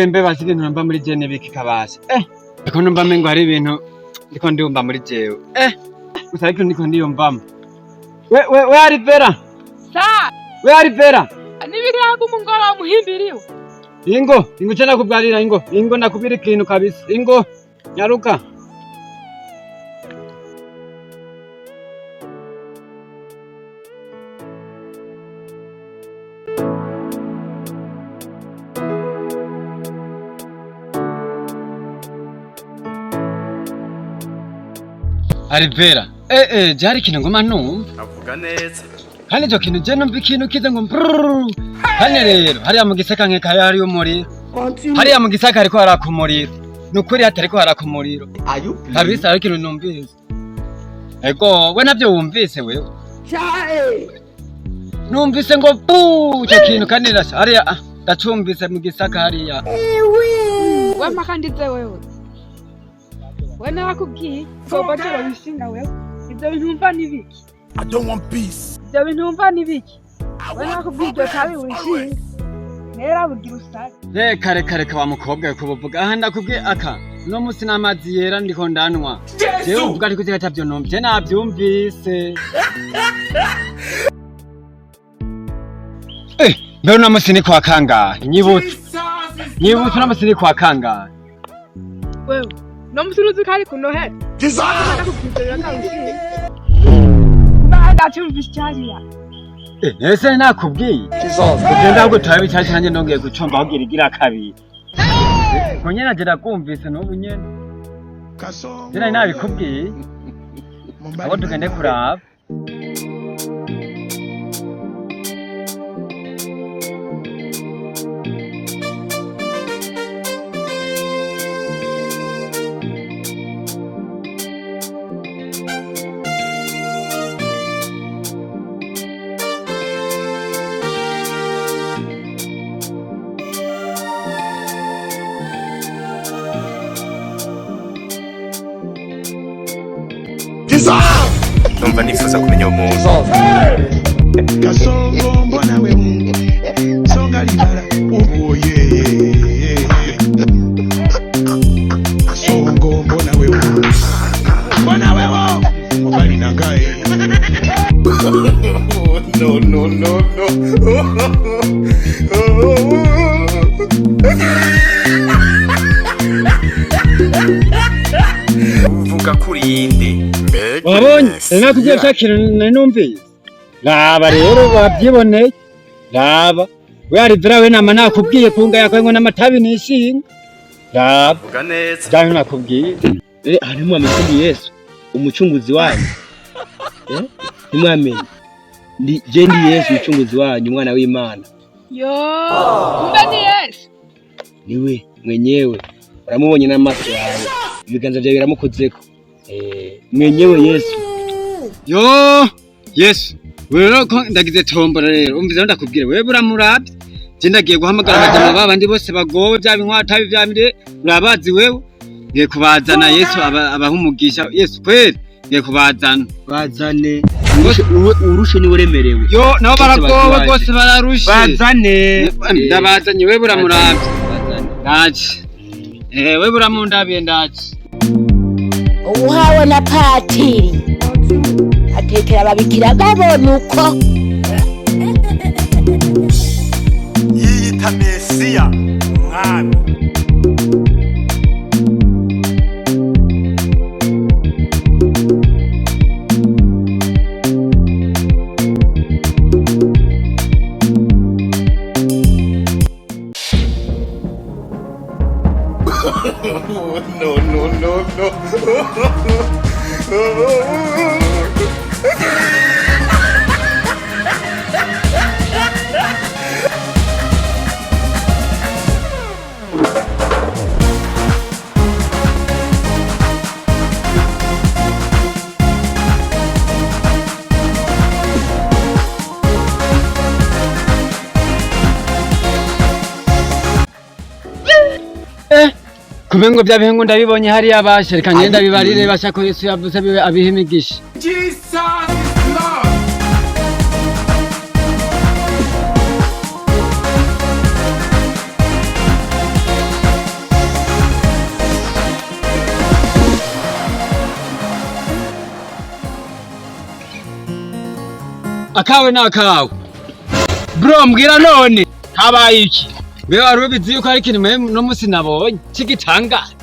Mbe basi ibintu numva muri jewe biki kabasha. Ndiko numva mengo hari ibintu ndiko ndiyumva muri jewe. Gusa ariko ndiko ndiyumvamo. We Alivera. Sa. We Alivera. Nibiraga umungora muhimbiriwe. Ingo, ingo cha nakubwarira ingo. Ingo nakubwira ikintu kabisa. Ingo nyaruka. Alivera. Jari ikintu ngoma numva. Avuga neza. Kandi ico kintu je numva ikintu kize ngo mbrrr. Hano rero hariya mu gisaka nkeka hariyo umuriro. Hariya mu gisaka hariko haraka umuriro. Nukuri hatariko haraka umuriro. Kabisa hari ikintu numvise. Ego we navyo wumvise wewe. Numvise ngo bu ico kintu kandi hariya ndacumvise mu gisaka hariya. We makandize wewe. We nakubwiye ko bacyo bishinga wewe. Ivyo bintu umva ni biki? I don't want peace. Ivyo bintu umva ni biki? We nakubwiye iryo tabi wishinga. Nera bugira usare. Reka reka reka wa mukobwa ko buvuga aha ndakubwiye aka no musi n'amazi yera ndiko ndanwa. Jewe uvuga ariko atavyo numvise navyumvise. Mbere uno musi ni kwa kangahe? Nyibutse. Nyibutse uno musi ni kwa kangahe? Wewe no musi uruzi ko ari ku Noheli. Jesus! Nakubwiye iryo tabi wishinga. Mba ndacyumvise icyariya. Ese nakubwiye? Ugenda ahubwo turabe icyari nanjye nongeye gucomba ahubwo irigira kabiri. Ko nyene agera kumvise n'ubu nyene. Kasongo. Jye nabikubwiye. Abo tugende kuraba. Numva nifuza kumenya umuntu. Kasongo mbona wewe songa libala uboye. Kasongo mbona wewe mbona wewe mobali nangaye. No no no no. Uvuga kuri inde. Wabonye? Nakubwiye cya kintu nari numvise. Raba rero wabyiboneye. Raba. We Alivera we nama nakubwiye kunga yakwe ngo n'amatabi nishinga. Raba. Avuga neza. Bya bintu nakubwiye. Ntimwamenye ko Yesu umucunguzi wanyu. Ntimwamenye. Ndi je ndi Yesu umucunguzi wanyu umwana w'Imana. Yo, kumbe ni Yesu. Niwe mwenyewe. Uramubonye n'amaso yawe. Ibiganza byawe biramukozeko. Mwenyewe Yesu. Yo Yesu. Wewe ko ndagize tombora rero umvize ndakubwira wewe buramuravye. Je ndagiye guhamagara abajama babandi bose bagowe bya binkwatabi bya mire urabazi wewe. Ngiye kubazana Yesu abaha umugisha Yesu kweli ngiye kubazana. Bazane. Urushe ni uremerewe. Yo nabo baragowe rwose bararushe. Bazane. Ndabazanye wewe buramuravye. Ndaje. Wewe buramundabiye ndaje. Uhawe na patiri atekera ababikira babona uko Yiyita Mesiya umwami. No no no no. Kumengo bya bihengo ndabibonye hariya bashe reka ngenda bibarire basha ko Yesu yavuze bibe abihe imigisha. Jesus is Lord. Akawe nakawe. Bro, mbwira none habaye iki? Mbe wari ubizi yuko hari ikintu mwe uno munsi nabonye c'igitangaza?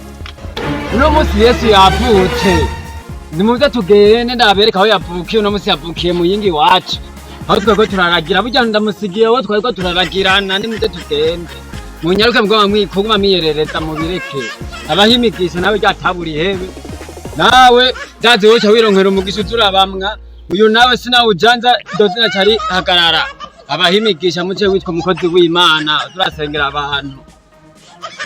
Uno munsi Yesu yavutse. Nimuze tugende ndabereka aho yavukiye. Uno munsi yavukiye mu yingi iwacu, aho twariko turaragira. Burya ndamusigiye aho twariko turaragirana. Nimuze tugende, munyaruke mugoma kuguma mwiyerereza mubireke. Abaho imigisha nawe ryataburiye hebe nawe ndazi woca wironkera umugisha uzurabamwa. Uyu nawe sinawujanza dozina cari hagarara. Abaho imigisha, muce witwa umukozi w'Imana, turasengera abantu.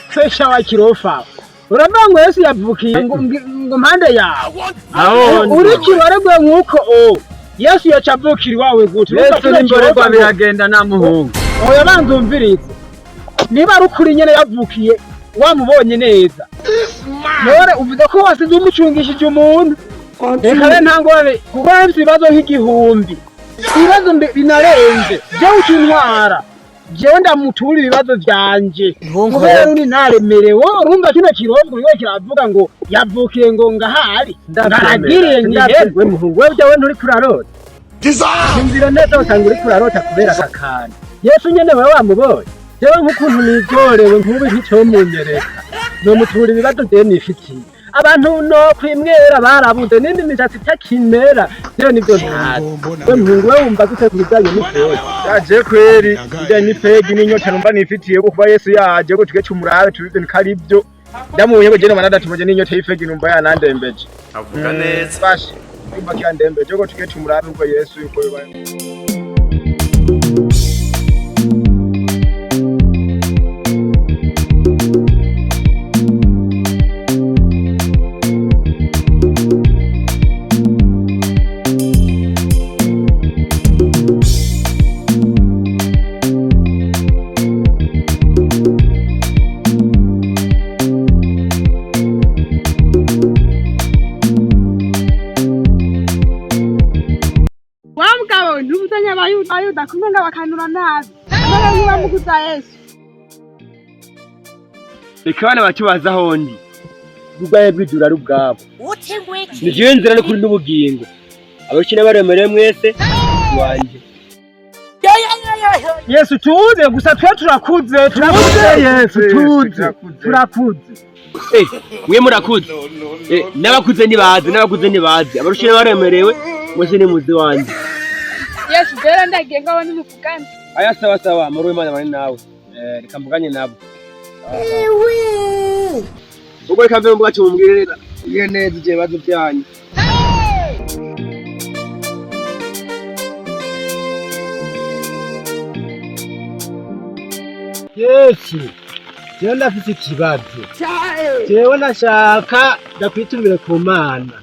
Fesha wa kirofa, uravuga ngo Yesu yavukiye ngo mpande yawe? Aho uri kiroregwe nk'uko o Yesu yaca avukira iwawe gute? Yesu n'imborerwa biragenda nta muhungu. Oya, banza umvirize. Niba ari ukuri nyene yavukiye wamubonye neza, none uvuze ko wasize umucungishije umuntu. Reka rero, nta ngorane, kuko mfise ibibazo nk'igihumbi, ibibazo binarenze. Jewe uca jewe ndamutura ibibazo vyanje, kubera uri naremerewe. Urumva kino kirongo niwe kiravuga ngo yavukiye ngo ngahari ngaragiriye ngiheze. We muhungu, wewe ujya nturi kurarota. Inzira neza usanga uri kurarota kubera aka kantu. Yesu nyene wewe wamubonye? Jewe nk'ukuntu nigorewe nk'ubu nticomunyereka nomutura ibibazo jewe nifitiye abantu no kwimwera barabuze n'indi mishatsi itakimera. Jewe nivyo ntazi. We muhungu, we wumva gute ku bijanye n'ifegi? Yaje kweri, bijanye n'ifegi n'inyota numva nifitiye ko kuba Yesu yaje ko tuge tumurabe tubize ko ari byo. Ndamuye ko jene manadatumuje n'inyota y'ifegi numva yanandembeje. Avuga neza. Bashe numva kyandembeje ko tuge tumurabe ubwo Yesu yuko yoba. Wa mugabo, ntubuzanye Abayuda kumwe ngo bakanura nabi none ntibamuguza Yesu. Reka abana bakibaza aho ndi ubwaye bw'ijuru ari ubwabo. Ni jewe nzira n'ukuri n'ubugingo. Abakina baremerewe mwese wanjye. Yesu tuze gusa, twe turakuze, turakuze Yesu tuze, turakuze. Eh, mwe murakuze. Eh, n'abakuze ntibaze, n'abakuze ntibaze. Abarushye baremerewe mwese ni muzi wanjye. Yesu rero ndagiye ngo abone umuvugane. Aya, sawa sawa, muri w'Imana bane nawe. Eh, reka mvuganye nabo ubwo. Reka mve mu bwacu mubwire iyo neza ibyo bibazo byanyu. Yesu, jewe ndafise ikibazo. Jewe ndashaka ndakwitumire ku Mana.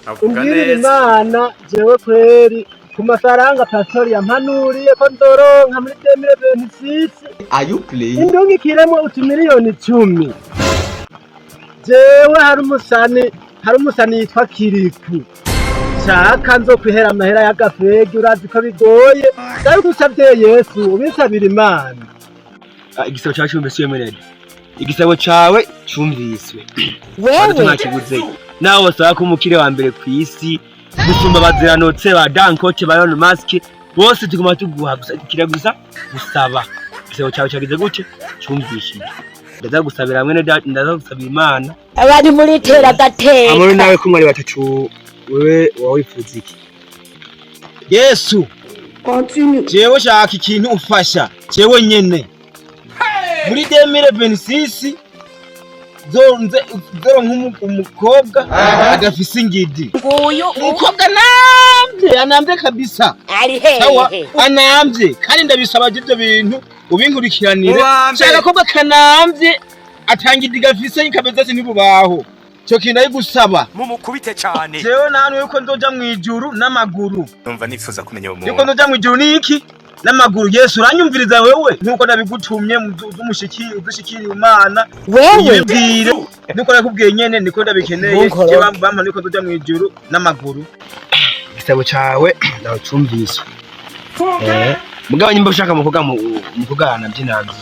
Avuga Umbwirire neza. Imana jewe kweri ku mafaranga pastori yampanuriye ko nzoronka muri 2026. Are you playing? Indungikiremo utumiliyoni 10. Jewe hari umusani yitwa Kiriku, shaka nzo kwihera amahera y'agafegi. Urazi ko bigoye, ndabigusavye Yesu, ubinsabira Imana. Ah, igisabo cyawe cyumvise wemerere, igisabo cyawe cyumviswe. Wewe. Ntakibuze nawe basaba ko umukire wa mbere ku isi gusumba abaziranotse ba Dangote, ba Elon Musk bose, tuguma tuguha gusa kira gusa gusaba. Igisabo cyawe cyagize gute? Cyumvishije. Ndaza gusabira hamwe ndaza gusabira Imana. Abantu muritera agateka. Amore nawe ko mwari batatu, wewe wawifuza iki? Yesu, jewe shaka ikintu umfasha jewe nyene muri 2026 nzoronka umukobwa adafise ingidi. Nguyu. Umukobwa anamvye, anamvye kabisa. Ari Sawa. hehe? Anamvye kandi ndabisaba ivyo bintu ubinkurikiranire. Uwambe. Shaka agakobwa kanamvye atangidi gafise kabeza ntibubaho. Ico kintu ndabigusaba. Mumukubite cyane. Jewe namwe yuko nzoja mw'ijuru n'amaguru. Numva nifuza kumenya uwo Yuko muntu. nzoja mw'ijuru niki? N'amaguru. Yesu, uranyumviriza wewe nkuko nabigutumye, udushikire Imana. Wewe. Uyibwire niko nakubwiye nyene, niko ndabikeneye. Ntunkore. Je bampa niko nzoja mw'ijuru n'amaguru. Igisabo cyawe ndacyumvise. Eh, mugabo nyimba ushaka umukobwa umukobwa yanavye navye,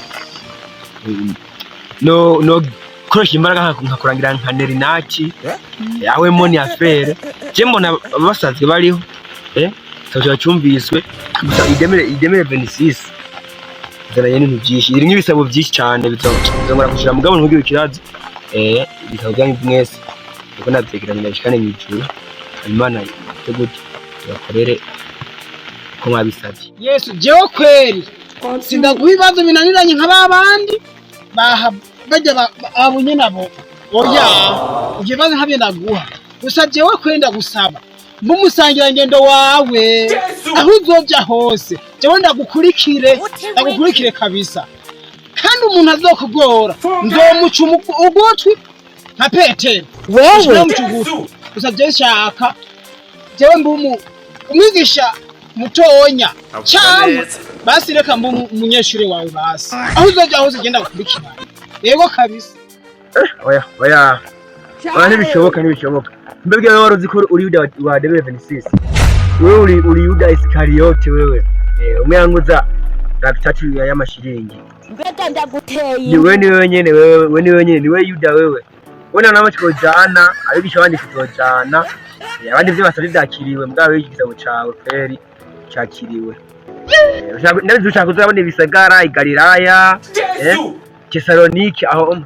no koresha imbaraga nkakurangira nka Nerinaki awe Moni Affaire. Je mbona basanzwe bariho, eh. Igisabo cyumviswe gusa idemere 26 izananye n'ibintu byinshi, irimo ibisabo byinshi cyane bizongora kushira mugabo ntugire ikibazo. Ibisabo byanyu mwese niko nabyegeranya ndabishikane mu ijuru, Imana ite gute bakorere ko mwabisabye. Yesu jewe kweri sindaguha ibibazo binaniranye nka babandi baha bajya abunye nabo, oya, ibyo bibazo ntabyo ndaguha. Gusa jewe kweri ndagusaba mbumusangira ngendo wawe aho uzoja hose, jewe ndagukurikire, ndagukurikire kabisa. Kandi umuntu azokugora nzomuca ugutwi nka Petero. Wewe nzomuca ugutwi. Gusa jewe shaka jewe mbe umwigisha mutonya cyangwa basi reka mbe umunyeshuri wawe, basi aho uzoja hose genda gukurikira. Yego kabisa. Oya oya oya, ntibishoboka, ntibishoboka. Mbebwe wewe wari uzi ko uri Yuda wa demere 26, wewe uri Yuda Iskariyote wewe, umwe yanguza laki tatu y'amashiringi. Mbega ndaguteye. Ni wewe, ni wewe nyene, wewe wewe ni wewe nyene, ni wewe Yuda wewe. Wewe na twojana, abigisha abandi tuzojana, abandi ivyo basabye vyakiriwe, mugabo igisabo cawe kweri cakiriwe. Ndabizi ushaka kuzabona ibisagara i Galilaya, Tesalonike aho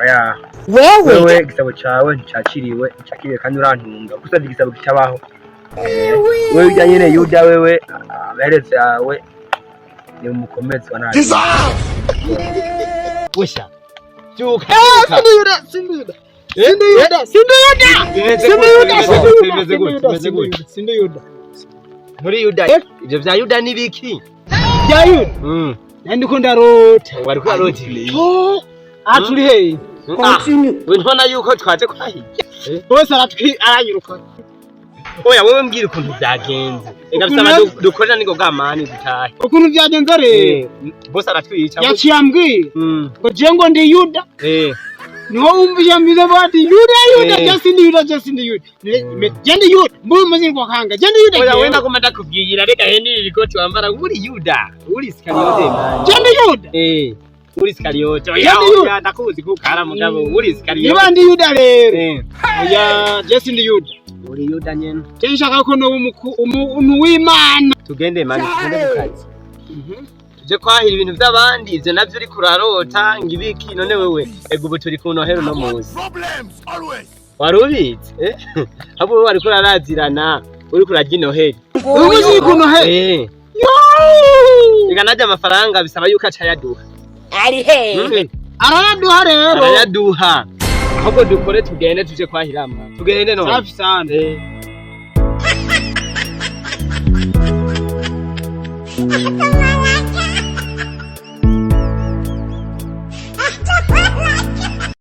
oya. Wewe Wewe igisabo cawe nticakiriwe, nticakiriwe kandi urantunga kuko usavye igisabo kitabaho. Wewe urya nyene Yuda wewe, abaherezi yawe ni umukomezi wa nabi. Wesha byuka. Sindiyuda, sindiyuda, sindiyuda, sindiyuda, sindiyuda, sindiyuda, sindiyuda, sindiyuda. Muri Yuda, ivyo vya Yuda ni biki? Bya Yuda nandi ko ndarota. Wari kurarota? Aha turi hehe? We ntubona yuko twaje kwahiye? Bose aratwi aranyiruka. Oya, wewe mbwira ukuntu vyagenze. Reka bisaba dukorera ningo bwamani dutahe. Ukuntu vyagenze rero, Bose aratwica. yaciye ambwira ngo jewe ngo ndi Yuda. Niho wumva mbize bati Yuda, Yuda. Je sindi Yuda, je sindi Yuda, je ndi Yuda mburi muzingo kanga, je ndi Yuda. Oya. Jewe. Wenda goma ndakubwira, reka he ni ikoti wambara, uri Yuda, uri Iskariyote man. Je ndi Yuda. Uri Iskariyote. Je Oya. ndi Yuda. Oya, ndakuzi kukara mugabo uri Iskariyote. Niba ndi Yuda rero, oya, je sindi Yuda. Uri Yuda nyene. Je nshaka ko noba umuntu w'Imana. Tugende mani, tugende ku kazi, tuje kwahira ibintu by'abandi. Ivyo navyo uriko urarota ngo ibiki? None wewe ego ubu turi ku noheri uno musi, wari ubizi? Ahubwo wewe wariko urarazirana uriko urarya inoheri. Uyu munsi ku noheri. Reka najya amafaranga bisaba yuko aca ayaduha. Ari hehe? Araraduha rero. Arayaduha. Ahubwo dukore, tugende tuje kwahirama, tugende none. Safi sana.